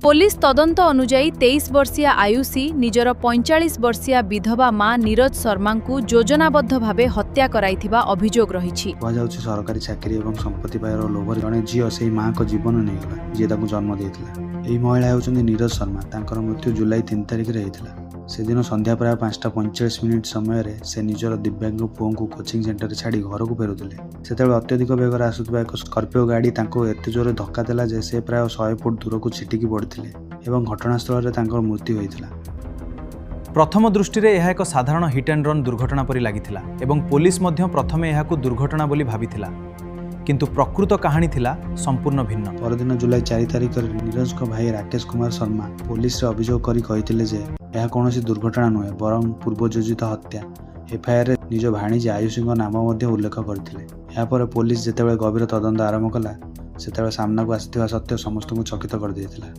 Police ତଦନ୍ତ ଅନୁଯାୟୀ, 23 ବର୍ଷୀୟା ଆୟୁଷୀ ନିଜର 45 ବର୍ଷୀୟା ବିଧବା ମା ନୀରଜ ଶର୍ମାଙ୍କୁ ଯୋଜନାବଦ୍ଧ ଭାବେ ହତ୍ୟା କରାଇଥିବା ଅଭିଯୋଗ ରହିଛି। କୁହାଯାଉଛି, ସରକାରୀ ଚାକିରି ଏବଂ ସମ୍ପତ୍ତି ପାଇବାର ଲୋଭରେ ଜଣେ ଝିଅ ସେହି ମାଙ୍କ ଜୀବନ ନେଇଗଲା, ଯିଏ ତାଙ୍କୁ ଜନ୍ମ ଦେଇଥିଲା। ଏହି ମହିଳା ହେଉଛନ୍ତି ନୀରଜ ଶର୍ମା। ତାଙ୍କର ମୃତ୍ୟୁ ଜୁଲାଇ 3 ତାରିଖରେ ହେଇଥିଲା। ସେଦିନ ସନ୍ଧ୍ୟା ପ୍ରାୟ 5ଟା 45 ମିନିଟ୍ ସମୟରେ ସେ ନିଜର ଦିବ୍ୟାଙ୍ଗ ପୁଅଙ୍କୁ କୋଚିଂ ସେଣ୍ଟରରେ ଛାଡ଼ି ଘରକୁ ଫେରୁଥିଲେ। ସେତେବେଳେ ଅତ୍ୟଧିକ ବେଗରେ ଆସୁଥିବା ଏକ ସ୍କର୍ପିଓ ଗାଡ଼ି ତାଙ୍କୁ ଏତେ ଜୋରରେ ଧକ୍କା ଦେଲା ଯେ ସେ ପ୍ରାୟ 100 ଫୁଟ ଦୂରକୁ ଛିଟିକି ପଡ଼ିଥିଲେ ଏବଂ ଘଟଣାସ୍ଥଳରେ ତାଙ୍କର ମୃତ୍ୟୁ ହୋଇଥିଲା। ପ୍ରଥମ ଦୃଷ୍ଟିରେ ଏହା ଏକ ସାଧାରଣ ହିଟ୍ ଆଣ୍ଡ ରନ୍ ଦୁର୍ଘଟଣା ପରି ଲାଗିଥିଲା ଏବଂ ପୋଲିସ ମଧ୍ୟ ପ୍ରଥମେ ଏହାକୁ ଦୁର୍ଘଟଣା ବୋଲି ଭାବିଥିଲା। କିନ୍ତୁ ପ୍ରକୃତ କାହାଣୀ ଥିଲା ସମ୍ପୂର୍ଣ୍ଣ ଭିନ୍ନ। ପରଦିନ ଜୁଲାଇ 4 ତାରିଖରେ ନୀରଜଙ୍କ ଭାଇ ରାକେଶ କୁମାର ଶର୍ମା ପୋଲିସରେ ଅଭିଯୋଗ କରି କହିଥିଲେ ଯେ ଏହା କୌଣସି ଦୁର୍ଘଟଣା ନୁହେଁ, ବରଂ ପୂର୍ବଯୋଜିତ ହତ୍ୟା। ଏଫଆଇଆରରେ ନିଜ ଭାଣିଜୀ ଆୟୁଷୀଙ୍କ ନାମ ମଧ୍ୟ ଉଲ୍ଲେଖ କରିଥିଲେ। ଏହାପରେ ପୋଲିସ ଯେତେବେଳେ ଗଭୀର ତଦନ୍ତ ଆରମ୍ଭ କଲା, ସେତେବେଳେ ସାମ୍ନାକୁ ଆସିଥିବା ସତ୍ୟ ସମସ୍ତଙ୍କୁ ଚକିତ କରିଦେଇଥିଲା।